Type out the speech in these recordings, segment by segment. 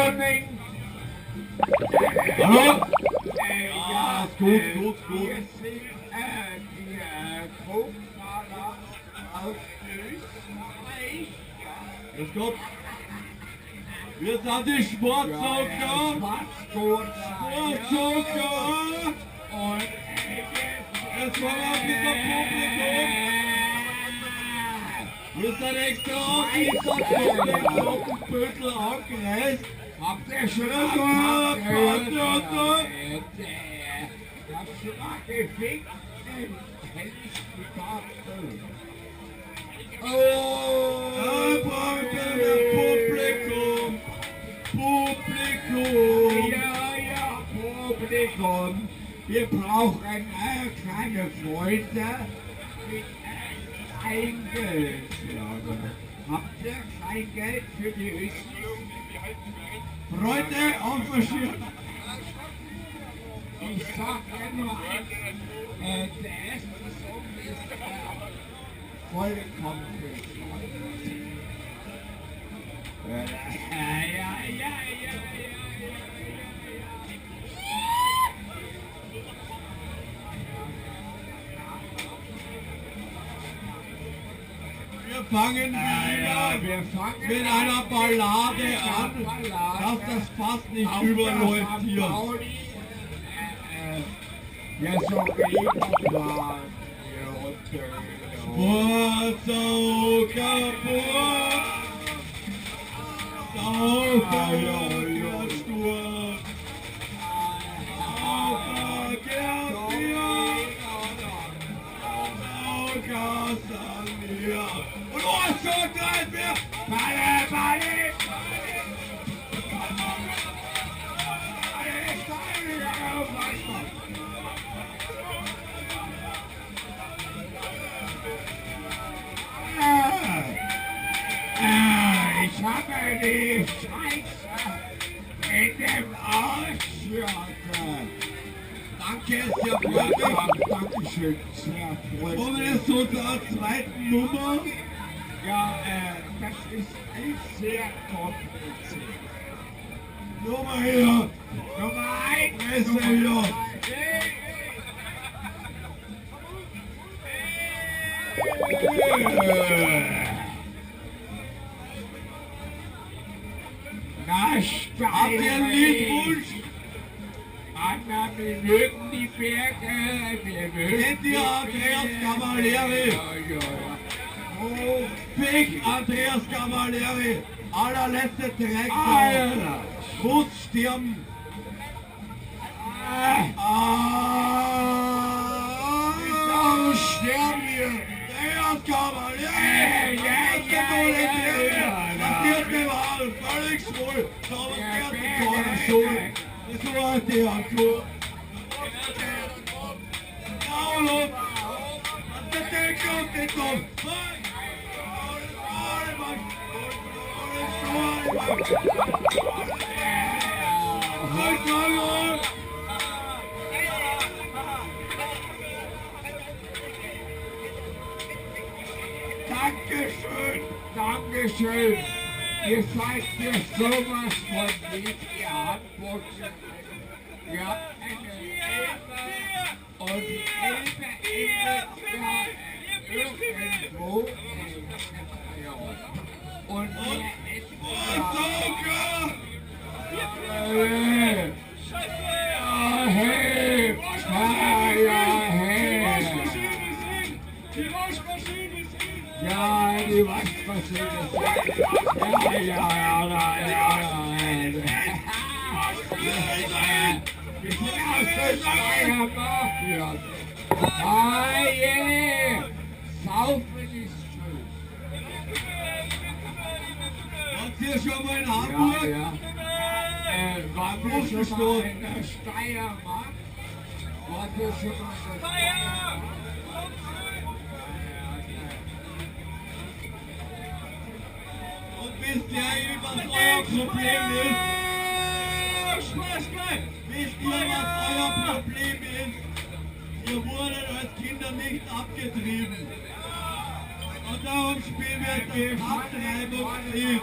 Morning. Hallo? Ja, ist gut, gut, gut. Wir sind die Hochmaler aus Österreich. Grüß Gott. Wir sind die Sportzocker. Schwarzgurt. Sportzocker. Und Jetzt wollen wir ein bisschen Publikum. Wir sind extra aus dieser Glockenbüttel angereist. Habt ihr schon Ja, warte, warte. Habt schon mal gefickt? Helikopter. Oh! Da brauchen wir Publikum. Publikum. Ja, ja, Publikum. Wir brauchen kleine Freunde mit Kleingeld. Ja, habt ihr Kleingeld für die Österreicher? Freunde, aufmarschieren. Ich sag ja nur eins, der erste Song ist vollkommen bescheuert. Ja, ja, ja, ja, ja, ja, Wir fangen ja. Ja, wieder wir fangen mit einer Ballade an, Ballade. dass das Fass nicht Auf überläuft der hier. Pauli, ja, so Reeperbahn hier runter. Sportsauger, Sport. Sauger, gehört Sturm. Sauger, gehört mir. Sauger, sind wir. Und eins, zwei, drei, vier. Balle, Balle, Balle. Ich habe die Scheiße in dem Arsch. Danke, sehr freundlich. Dankeschön, sehr Kommen freundlich. wir zu unserer zweiten Nummer. Ja, das ist echt sehr kompliziert. Nummer hier. Nummer 1. Presse hier. Na, Habt ihr einen Liedwunsch? Anna, wir mögen die Berge, wir mögen Kennt die ihr Andreas Berge. Cavalieri? Ja, ja, ja. Oh, Big Andreas Cavalieri. Allerletzte Drecksau. Alter. Muss sterben. Ah, Ah. Warum sterben wir? Andreas Cavalieri. Ja, ja, ja, ja, Das ja. vierte Mal. Völlig schwul. Sauber Ja, vierte ja, Corner ja, Schul. ja. Das war der Kur. Paolo. Das der kommt der kommt. Dankeschön, Dankeschön. Ihr seid mir sowas von lieb, ihr Hamburger. Ihr habt eine Elbe und die Elbe endet ja irgendwo in Bayern. Und wir essen ja, ja, hey, ja, ja, hey. Die Waschmaschine ist in! Ja, die Waschmaschine ist Ja, ja, ja, ja, ja, ja. Wir sind aus der Steiermark. Ja. Ah, yeah. Saufen ist schön. Wart ihr schon mal in Ja, Hamburg? ja. Waren wir schon mal in der Steiermark? Waren wir schon mal in der Steiermark? Und wisst ihr eigentlich, was euer Problem ist? Wisst ihr, was euer Problem ist? Ihr wurdet als Kinder nicht abgetrieben. Und darum spielen wir jetzt das Abtreibungslied.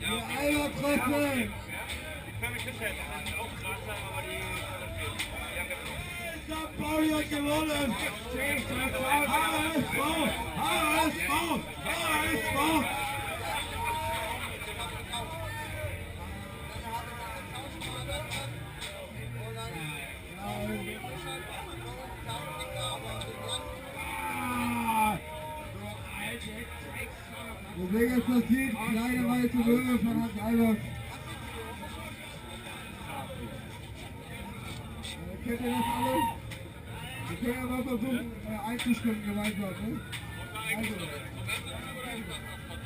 Die Albatrosse! St. Pauli hat gewonnen! HSV! HSV! HSV! Deswegen ist das Lied Kleine weiße Möwe von Hans Albers. Kennt ihr das alle? Wir können ja mal versuchen, einzustimmen gemeinsam. Ne? Also.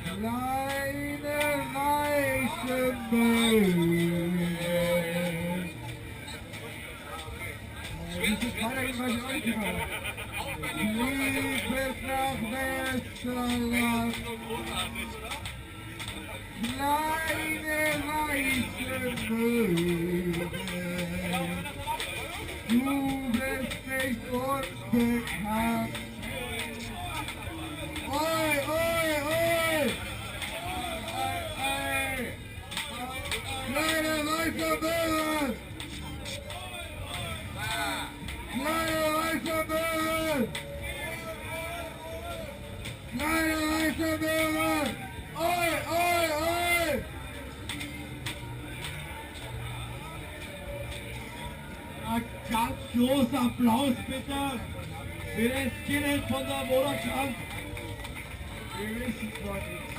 Kleine weiße Möwe. Wie es weitergeht, weiß ich auch nicht genau. Liebes nach Westerland. Kleine weiße Möwe. Du bist nicht unbekannt. Oi, oi, oi! Oi, oi. Kleine weiße Möwe! Kleine weiße Möwe! Kleine weiße Möwe! Oi, oi, oi! Ein ganz großer Applaus bitte für den Skinhead von der Moderkrank. Wir wissen zwar nichts.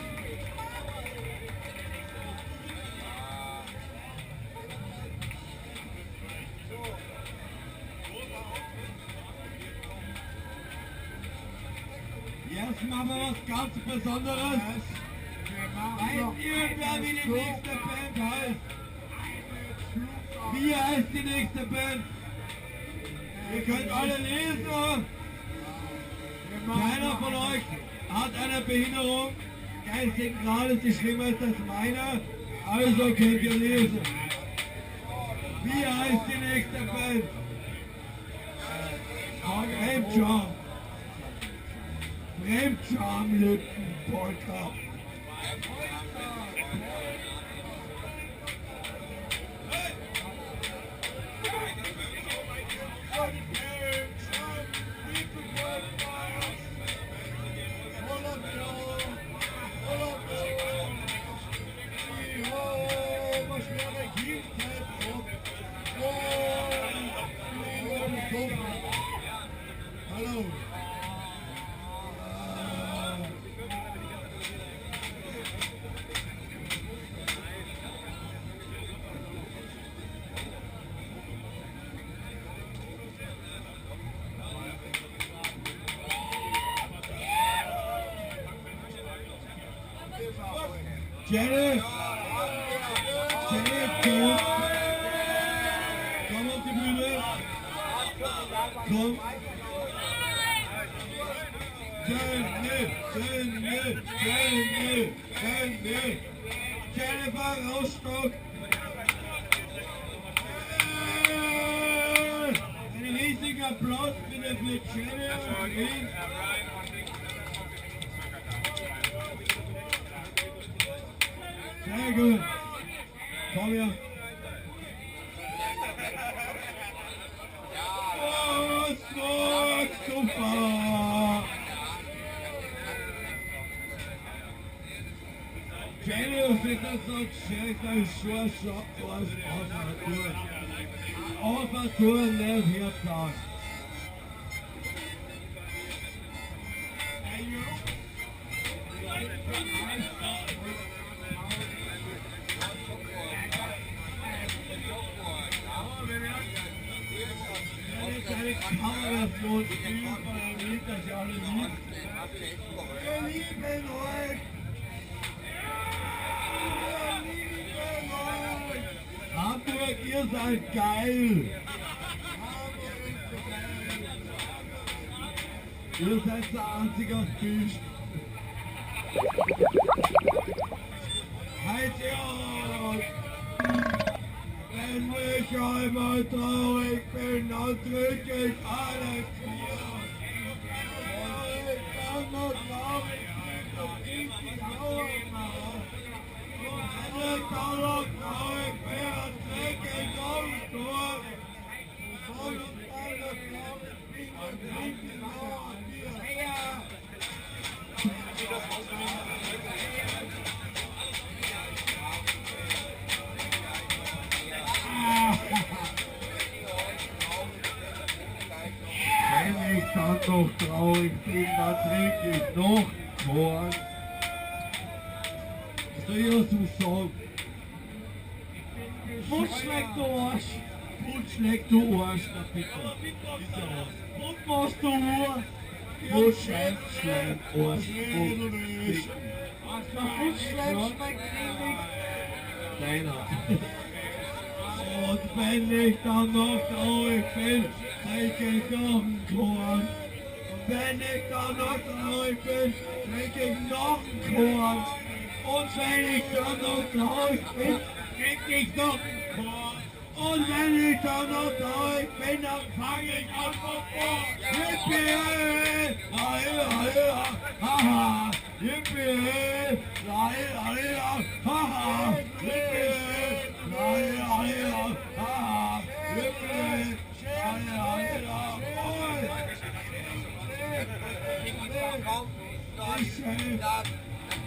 Jetzt machen wir was ganz Besonderes. Weiß irgendwer, wie die nächste Band heißt? Wie heißt die nächste Band? Ihr könnt alle lesen. Keiner von euch hat eine Behinderung geistigen Grades, die schlimmer ist als meine. Also könnt ihr lesen. Wie heißt die nächste Band? Fremdscham. Fremdscham-Lücken-Polka. Hallo. Jenny! Jenny, komm! Komm auf die Bühne! Komm! Jenny! Jenny! Jenny! Jenny! Jennifer Rostock! Einen riesigen Applaus bitte für Jenny und ihn! Sehr gut. Komm her. Oh, super. Jenny, Wir lieben euch! Hamburg, ihr seid geil! Ihr seid der einzige Fisch! Halt ihr! Wenn ich einmal traurig bin, dann drücke ich alle vier! Wenn ich einmal traurig bin, dann ich die Augen auf! traurig bin, dann trinke ich noch einen Korn. Was soll ich dazu sagen? Putsch leck du Arsch. Putsch leck du Arsch, na bitte. Ist ja was. Und was du Uhr. Putsch, Schleim, Schleim, Arsch und Ficken. Der Putschleim schmeckt ähnlich. Deiner. Und wenn ich dann noch traurig bin, trinke ich noch einen Korn. Und wenn ich dann noch traurig bin, trinke ich noch einen Korn. Und wenn ich dann noch traurig bin, trinke ich noch einen Korn. Und wenn ich dann noch traurig bin, dann fange ich an von vorn. Yippie! Ha, ha, ha, ha. Yippie! La, la, la, ha, ha. Yippie! La, la, la, ha, ha. Yippie! La, la, la, oi!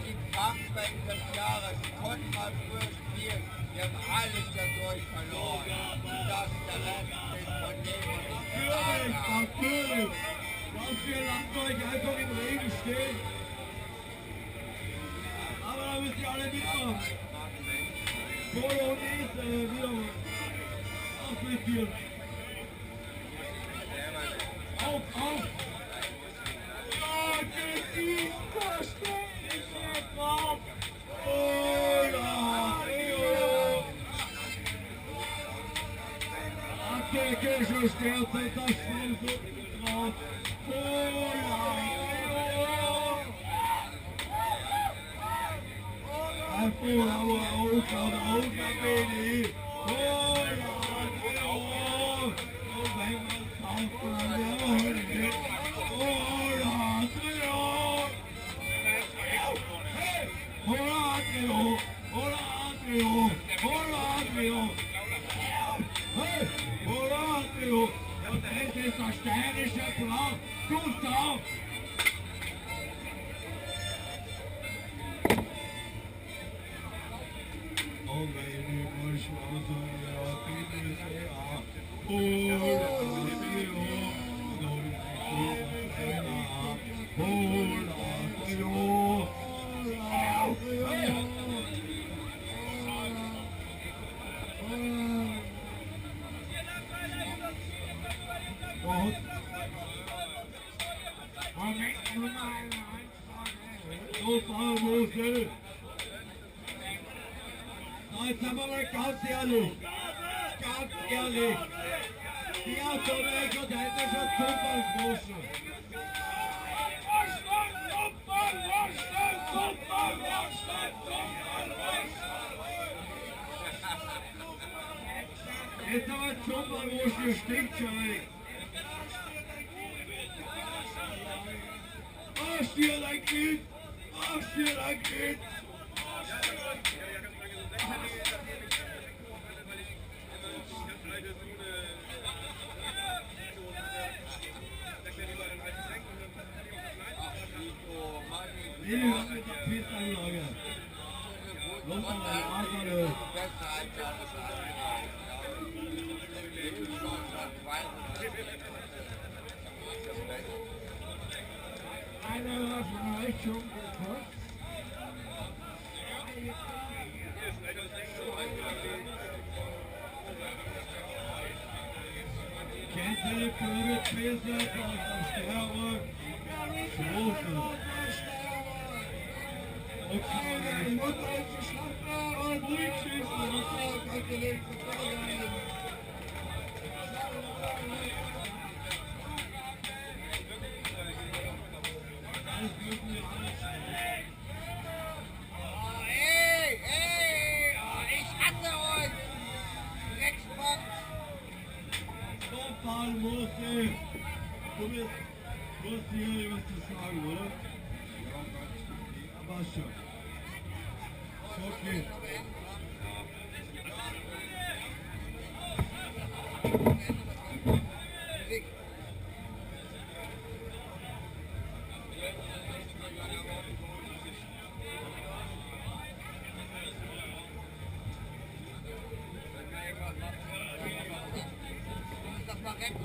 Die Comeback des Jahres konnten mal früher spielen. Wir haben alles dadurch verloren. Das der Rest ist von dem, was ich Natürlich, gesagt habe. natürlich. Dass wir lassen euch einfach im Regen stehen. Aber da müsst ihr alle mitmachen. Bolognese, wieder auf mit dir. Auf, auf. Ja, da stehe ich hier drauf. Hola, Rio. Attacke, schon steht das schnell so drauf. Hola, Rio. Das ist der steirische Brauch. Gustav! Moment, nur mal eine Anfrage. So, jetzt sind wir mal ganz ehrlich. Ganz ehrlich. Wer von euch hat heute schon Zumba gewaschen? Jetzt haben wir Zumba gewaschen, das stinkt schon weg. Arsch dir dein Kind! Arsch dir dein Kind! Nee, wir haben mit der Pissanlage. Lass mal Arsch, Besser als alles andere. Einer hat von euch schon gekotzt. Kennt ihr die Bürgerpisse aus der Steiermark? Große. Okay. Das müssen wir alles. Oh, ey, ey, oh, ich hasse euch! Drecksbock! So, Paul Mose, du hast hier was zu sagen, oder? Ja, passt schon. Okay. Musik. Das war Rap.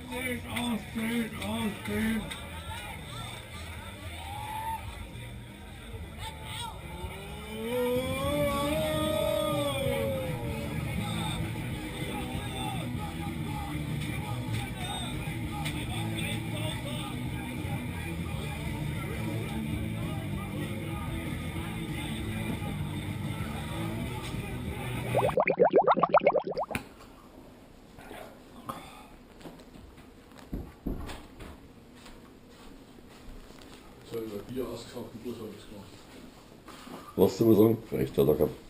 10, Aufstehen, aufstehen. Was soll man sagen? Recht hat er gehabt.